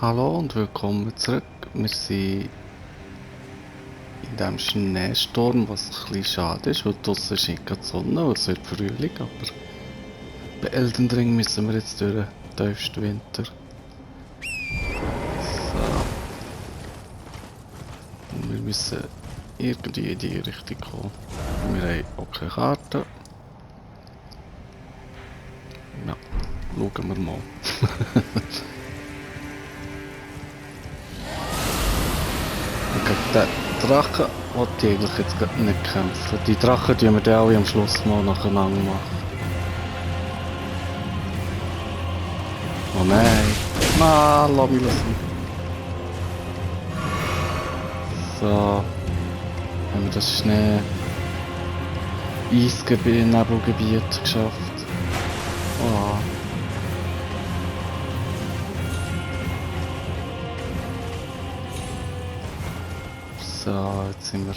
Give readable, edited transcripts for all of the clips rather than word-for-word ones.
Hallo und willkommen zurück. Wir sind in diesem Schneesturm, was ein bisschen schade ist, weil draussen scheint gerade die Sonne und es wird Frühling, aber bei Elden Ring müssen wir jetzt durch den tiefsten Winter. So. Und wir müssen irgendwie in die Richtung kommen. Wir haben auch keine Karte. Ja, schauen wir mal. Und gegen den Drachen wollte ich eigentlich jetzt gerade nicht kämpfen. Die Drachen tun wir dann alle am Schluss mal nacheinander machen. Oh nein! Nein, lass mich lassen. So, haben wir das Schnee... Eisgebiet, Nebelgebiet geschafft. Oh. So, jetzt sind wir...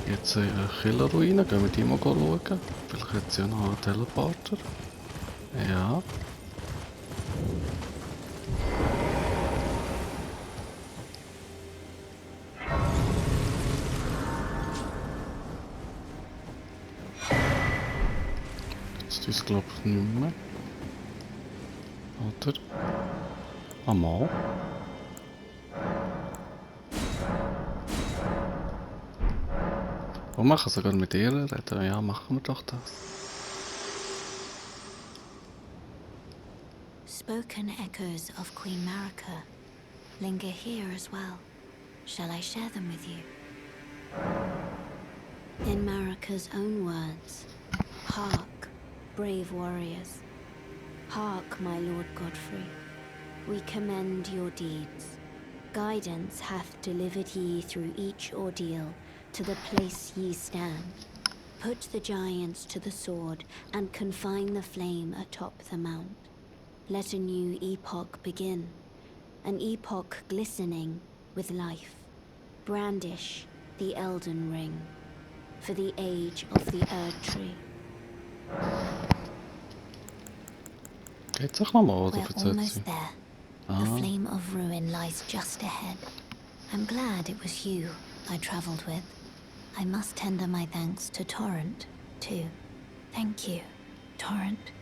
Jetzt in eine Killerruine, gehen wir die mal schauen. Vielleicht hat sie ja noch einen Teleporter. Ja. Jetzt ist es glaube ich nicht mehr. Oder? Einmal. Oh, wir können sogar mit ihr reden. Ja, machen wir doch das. Spoken echoes of Queen Marika linger here as well. Shall I share them with you? In Marika's own words, hark, brave warriors. Hark, my Lord Godfrey. We commend your deeds. Guidance hath delivered ye through each ordeal to the place ye stand. Put the giants to the sword and confine the flame atop the mount. Let a new epoch begin, an epoch glistening with life. Brandish the Elden Ring for the age of the Erdtree. Geht's auch nochmal, oder? We're almost there. The Ah. flame of ruin lies just ahead. I'm glad it was you I traveled with. I must tender my thanks to Torrent, too. Thank you, Torrent.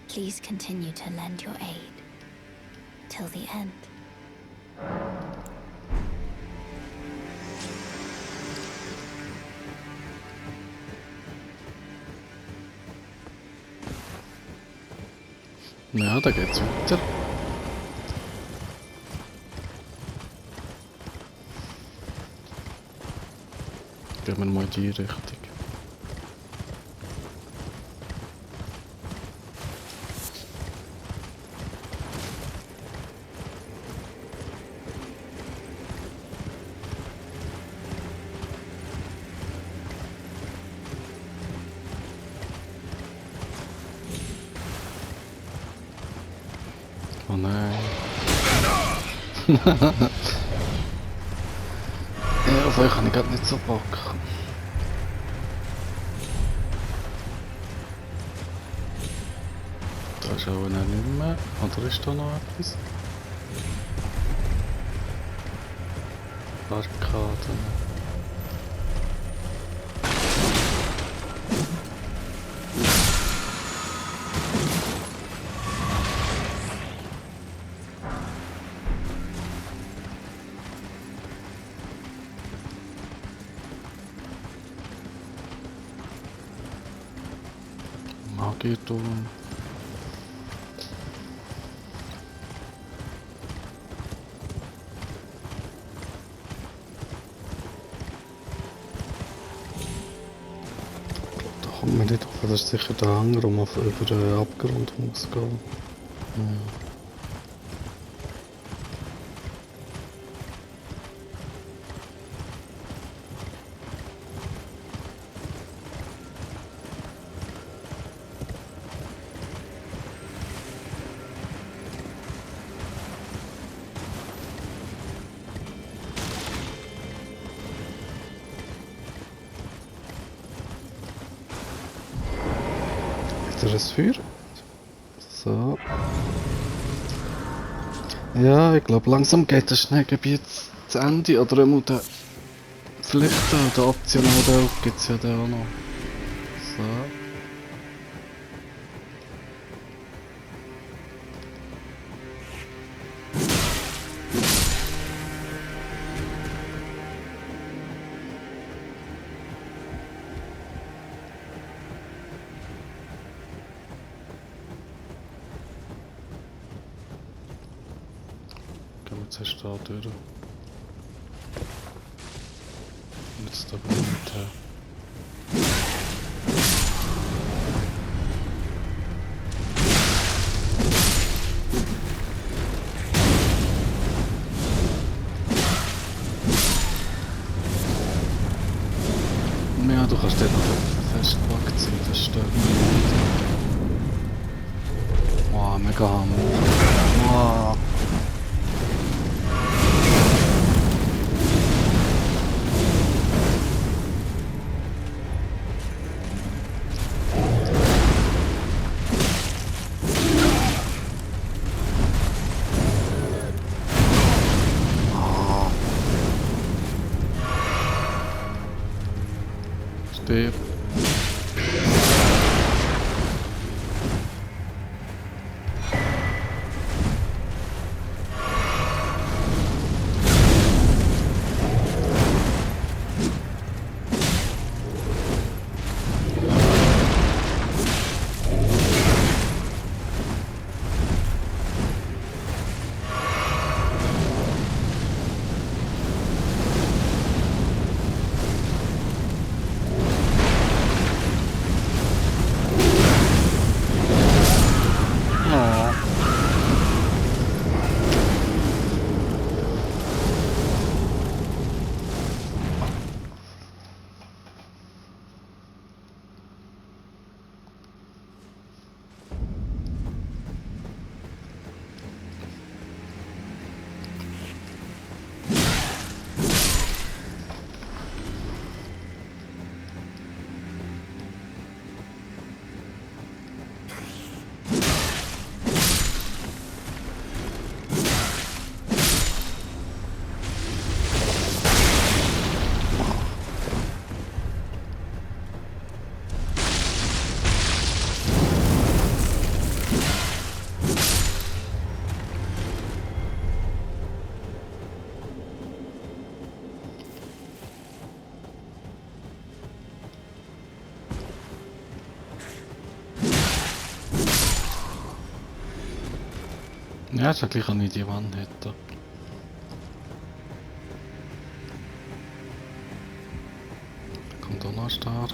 Please continue to lend your aid. Till the end. Ja, da geht's weiter. Gehen wir mal in die Richtung. Oh nein. Ja, auf euch habe ich gerade nicht so Bock. Da ist auch nicht mehr. Oder ist da noch etwas? Barrikaden. Magierturm. Da kommt man nicht auf, das ist sicher der Hanger, um auf über den Abgrund muss gehen. Ja. wieder ein Feuer. So. Ja, ich glaube langsam geht das Schneegebiet zu Ende. Oder einmal der Pflichten oder optional Teil gibt es ja dann auch noch. So. Gehen wir zuerst da durch. Und jetzt da nicht her. Ja, du kannst den noch festgepackt sein, das stört mich nicht. Wow, mega Hammer. Wow. Stirb. Oh. Ja, ist ja gleich an die Wand hätte. Kommt auch noch stark.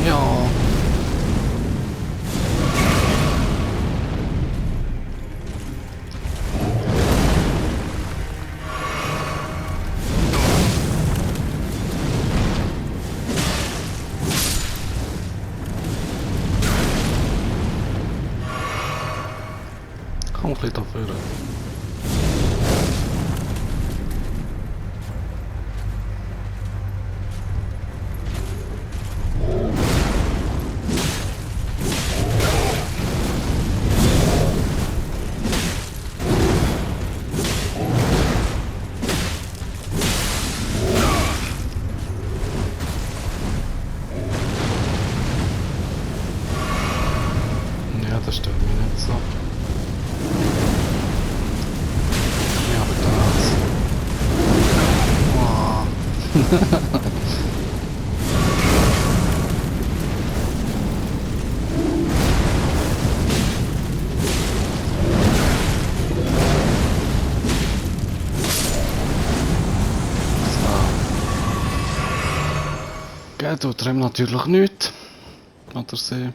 Ja. Komm ein bisschen dafür. Ja, das stört mich nicht so. Ja, aber das. Wow. Gell, tut ihm natürlich nichts. Oder sie.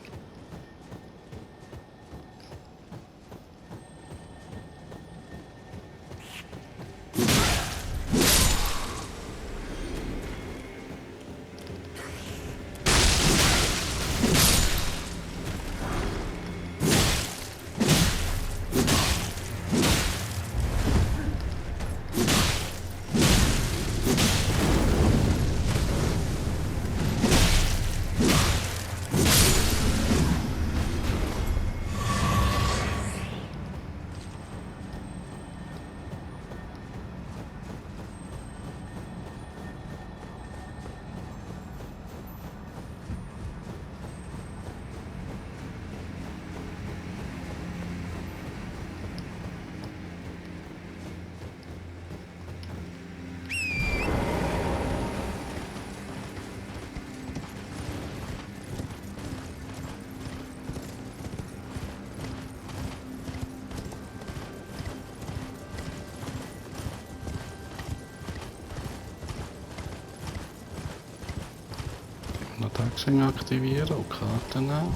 Noch den Geschenk aktivieren und Karten nehmen.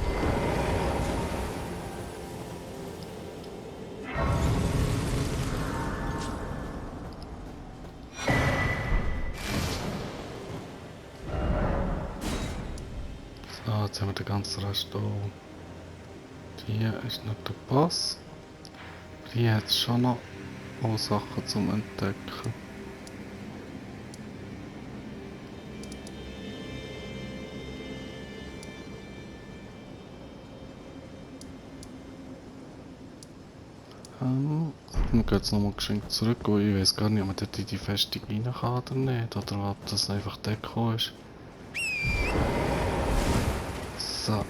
So, jetzt haben wir den ganzen Rest hier. Hier ist noch der Boss. Hier hat es schon noch Sachen zum Entdecken. Wir gehen jetzt nochmal geschenkt zurück, weil ich weiß gar nicht, ob man dort in die Festung rein kann oder nicht, oder ob das einfach Deko ist. So.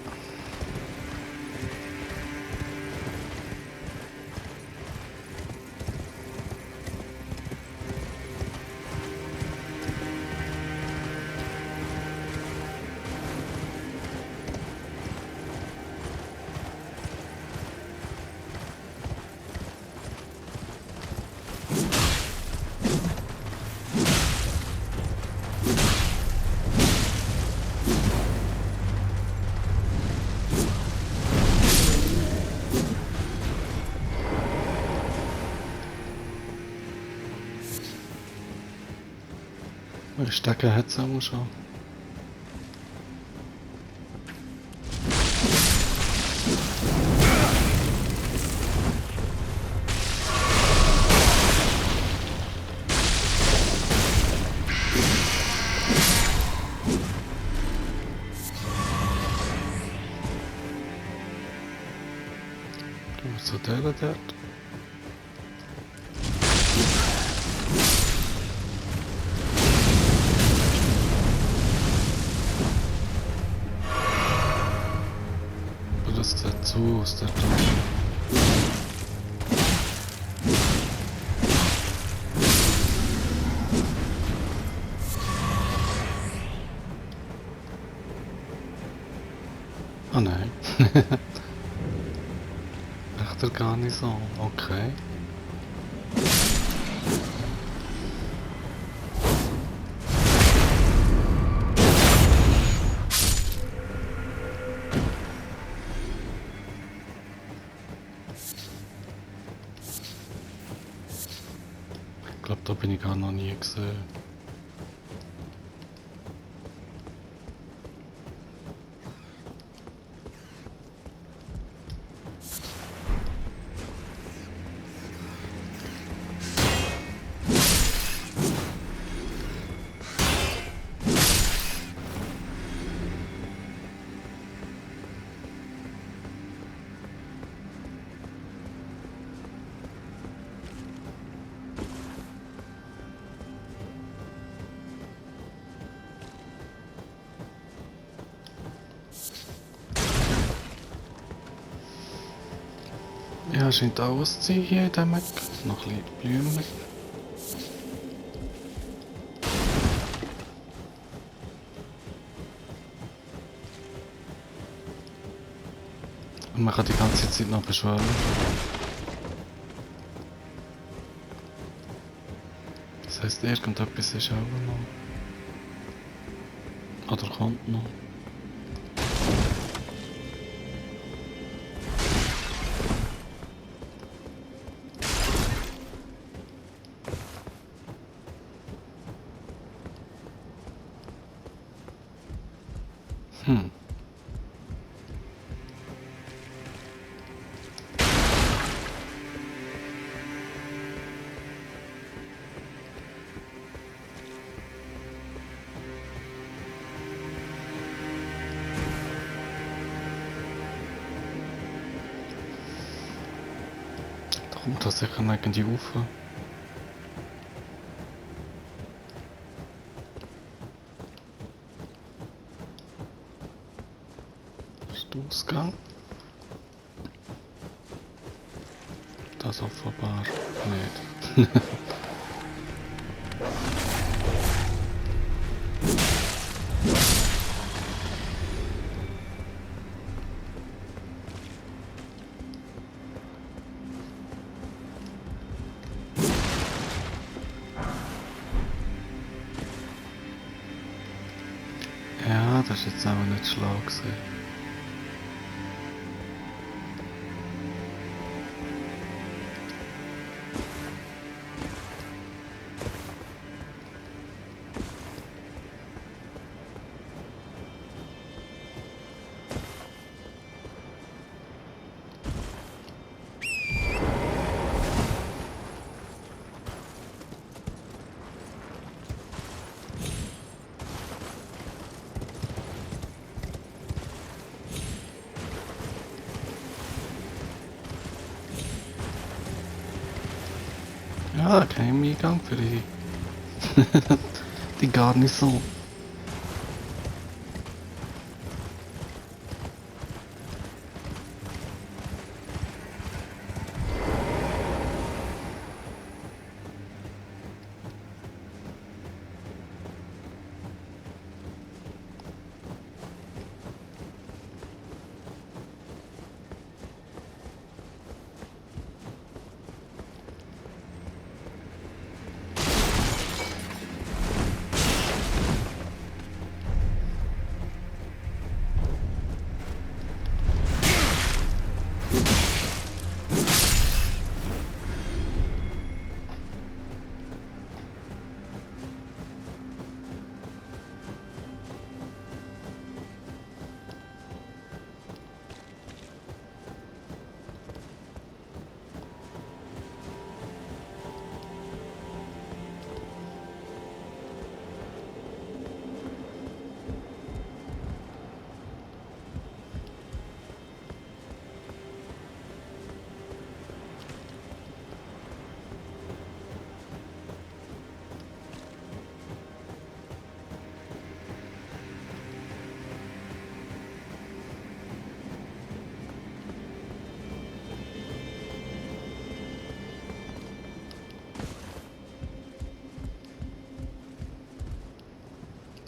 Stecker hat es auch schon. So der dort. Das sieht so aus, der da. Ah nein. Echt er gar nicht so. Okay. Ich glaube, da bin ich gar noch nie gesehen. Ja, scheint alles zu sein hier in diesem Eck. Noch ein bisschen Blumen. Und man kann die ganze Zeit noch beschwören. Das heisst, irgendetwas ist auch noch. Oder kommt noch. Da kommt das sicher irgendwie rauf. Das ist der Ausgang. Das offenbar nicht. Ja, Ah, das ist jetzt auch nicht schlau gewesen. Ja, kein Eingang für die Garnison.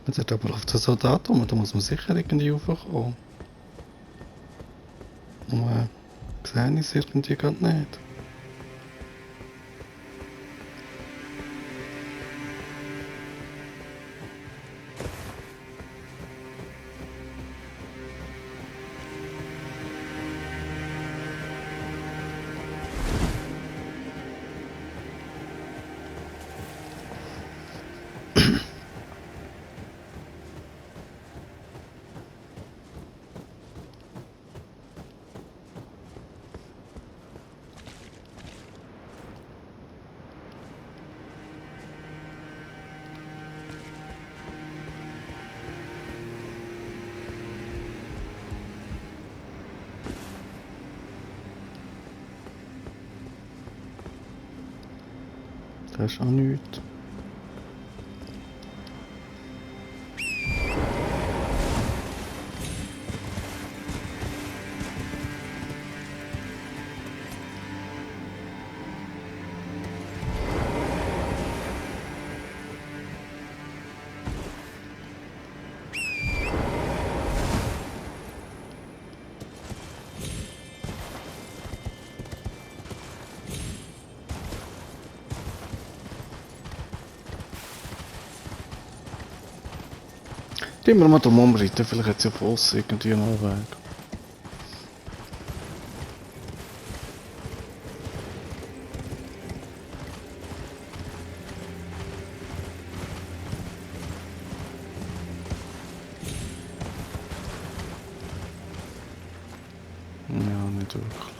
Jetzt hat aber auf den Soldat rum, da muss man sicher irgendwie raufkommen. Und sehe ich es irgendwie gerade nicht. Das ist auch nichts. Gehen wir mal drum umreiten, vielleicht hat es ja von aussen irgendwie noch einen Weg. Ja, nicht wirklich.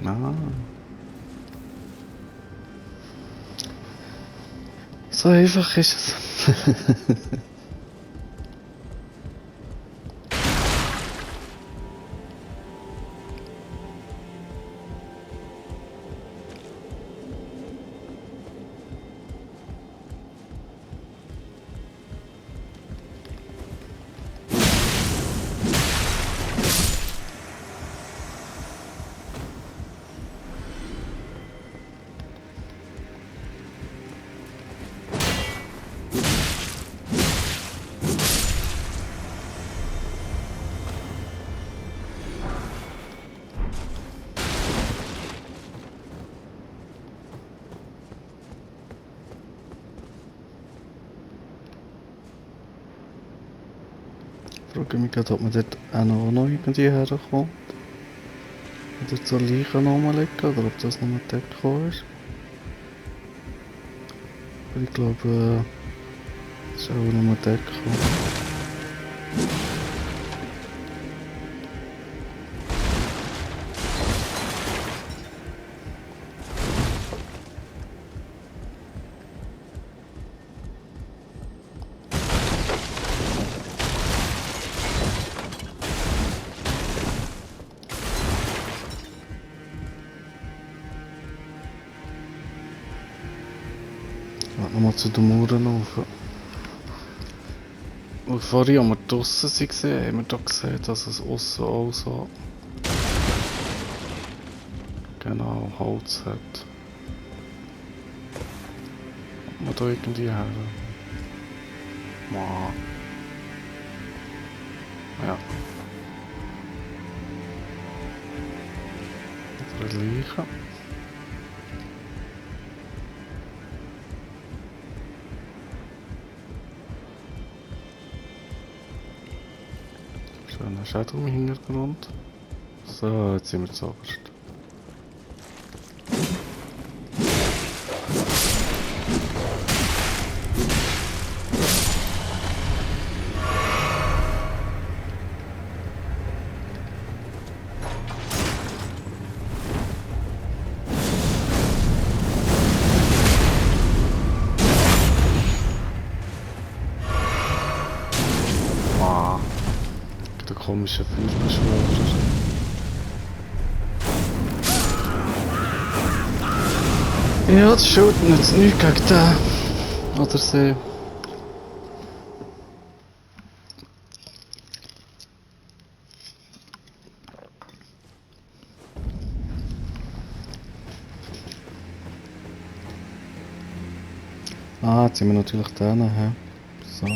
Ah. So einfach ist es. frage mich gerade, ob man dort auch noch irgendwie herkommt. Oder zur Leiche rumlegen, oder ob das nur Deko ist. Aber ich glaube, das ist auch nur Deko. Warte nochmal zu den Mauern rauf. Und vorhin, als wir draussen waren, haben wir da gesehen, dass es aussen auch so genau Holz hat. Ob man da irgendwie her? Mann. Ja. Oder eine Leiche. Schöner Shadow im Hintergrund. So, jetzt sind wir zuoberst. Wow. Der komische Feuerbeschwörer. Ja, das Schulden jetzt nichts gegen den. Oder sie. Ah, jetzt sind wir natürlich da. Hä? So.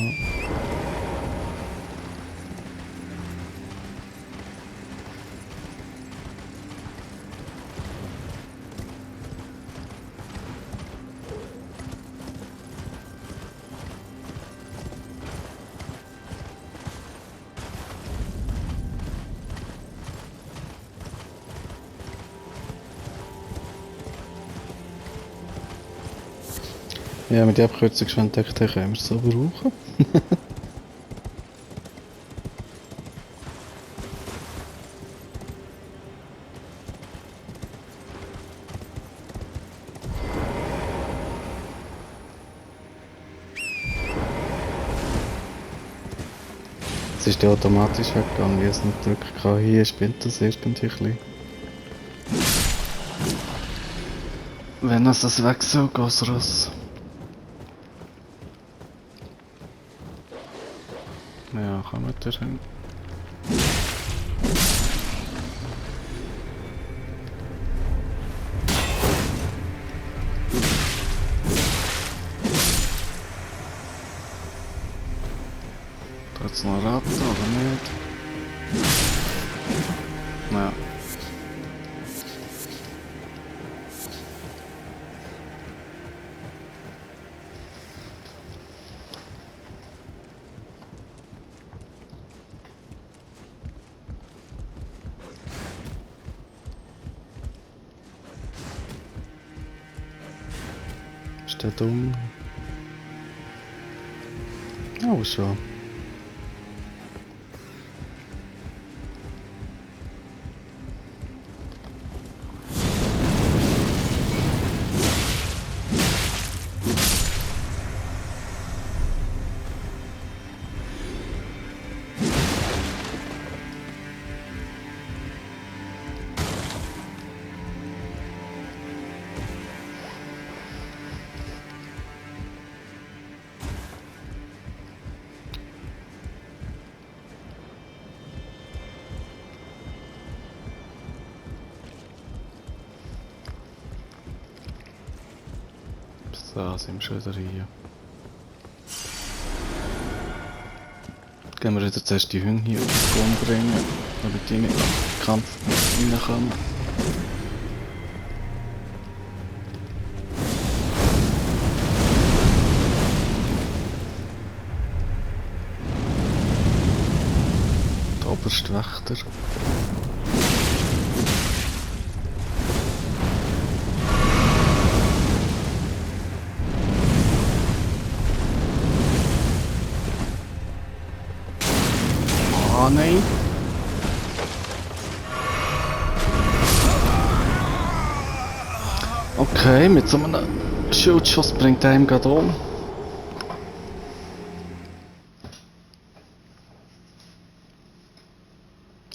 Ja, mit der Abkürzung schon entdeckt, können wir es so brauchen. Es ist ja automatisch weggegangen, wie es nicht drücken kann. Hier spinnt das irgendwie ein bisschen. Wenn es das weg soll, geht es. Ja, kommen wir da hin. Da jetzt noch Ratten, oder nicht? Ja. Ist der dumm? Oh, schon. So, sind wir schon wieder hier. Gehen wir wieder zuerst die Hunde hier umbringen, damit die nicht in den Kampf reinkommen. oberste Wächter. Ah, nein. Okay, mit so einem Schildschuss bringt er ihm gerade um.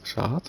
Schade.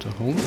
Der Hund.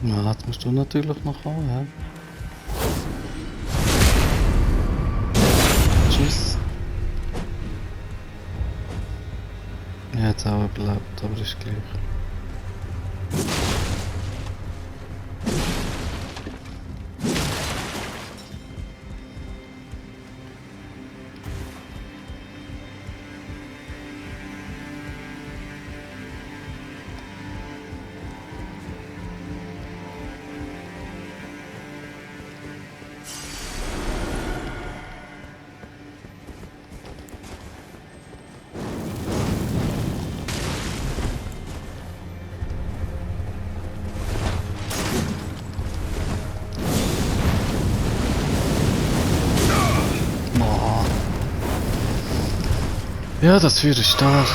Ja, das musst du natürlich noch haben, ja. Tschüss. Ich hätte es auch überlebt, aber ist gleich. Oh. Ja, das Feuer ist stark.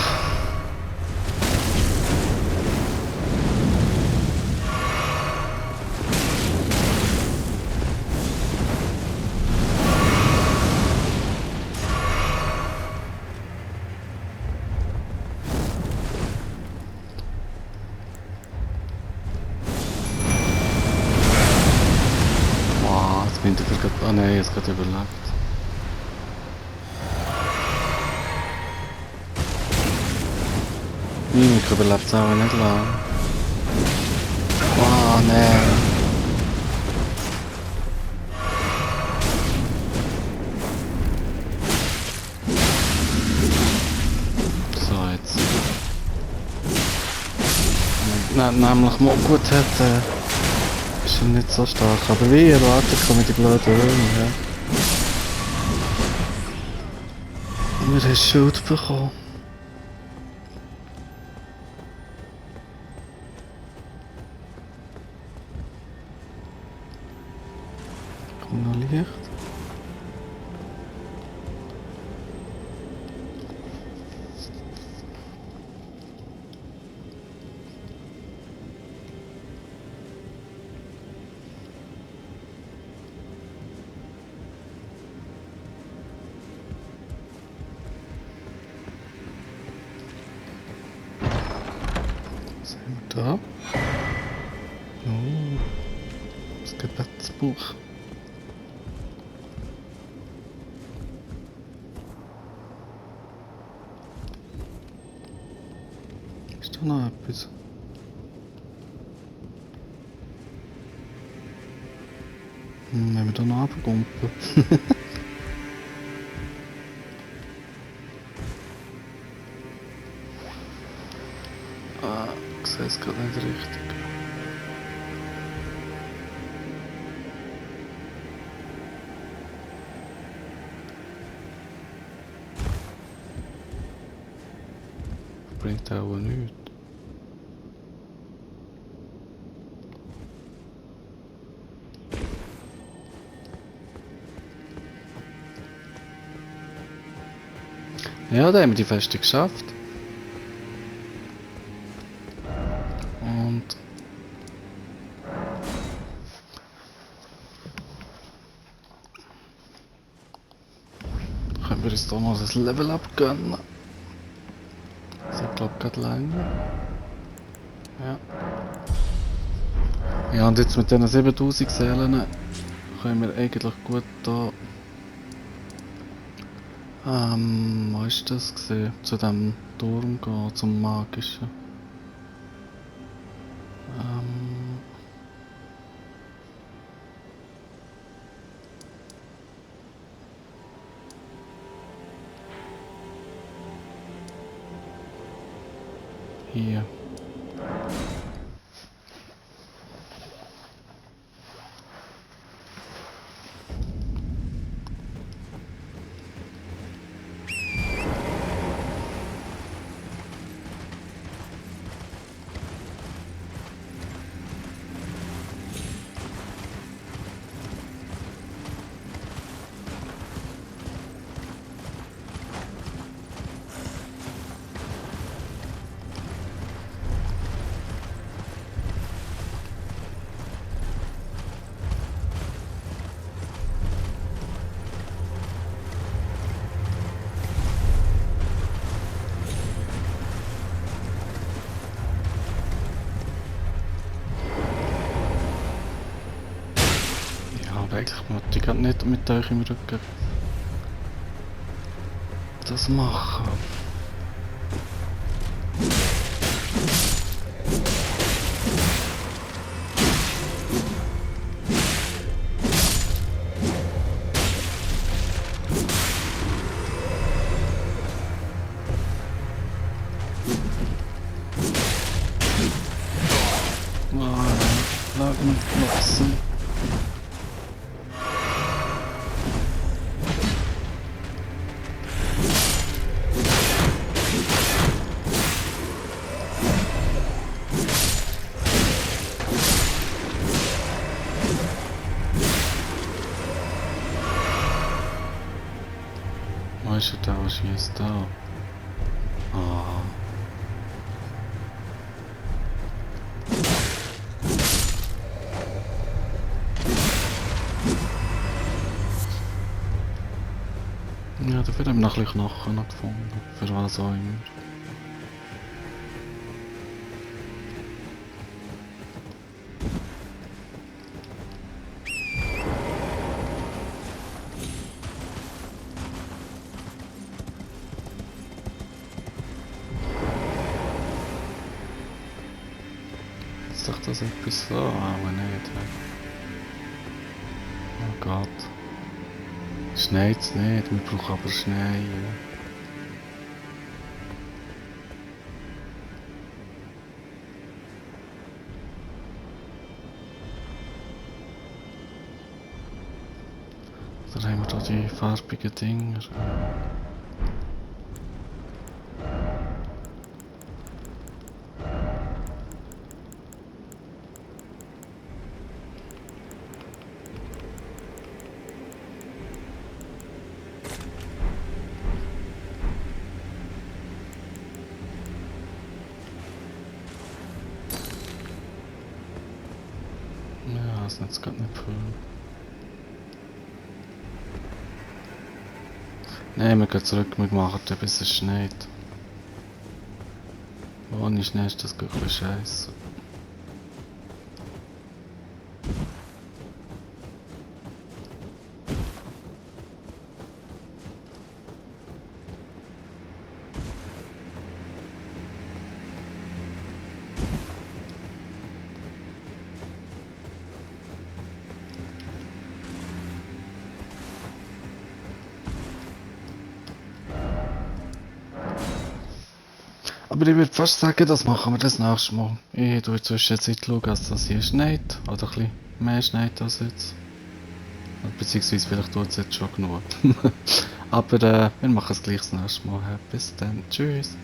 Wow, jetzt bin ich gerade... Ah nein, jetzt gerade überlebt. Ich überlebt es auch nicht lang. Oh nein. So, jetzt. Nämlich mal gut hat, ist er nicht so stark. Aber wie erwartet kommen die blöden Würmer, ja. Und wir haben Schild bekommen. Kommt noch Licht? Was haben wir da? Oh, das Gebetsbuch. noch etwas? Wenn wir da noch runtergumpen. Ich sehe es gerade nicht richtig. Bringt auch nichts. Ja, da haben wir die Feste geschafft. Und können wir uns da noch das Level up gönnen. Das hat glaube ich gerade länger. Ja. Ja, und jetzt mit diesen 7000 Seelen können wir eigentlich gut da. Wo ist das gesehen? Zu dem Turm gehen, zum magischen. Hier. Aber eigentlich möchte ich grad nicht mit euch im Rücken das machen. Lag mich lassen. Wo ist er da? Was ist da? Ah. Ja, dafür haben wir noch ein bisschen Knochen noch gefunden. Für was auch immer. Ist doch das etwas so? Aber nicht. Oh Gott. Schneit es nicht, wir brauchen aber Schnee. Dann haben wir da die farbigen Dinger. Ja, das ist jetzt gerade nicht viel. Nein, wir gehen zurück, wir machen bis es schneit. Ohne Schnee ist das ein bisschen scheiße. Aber ich würde fast sagen, das machen wir das nächste Mal. Ich tue in der Zwischenzeit schauen, dass das hier schneit. Oder ein bisschen mehr schneit als jetzt. Beziehungsweise vielleicht tut es jetzt schon genug. Aber wir machen es gleich das nächste Mal. Bis dann. Tschüss.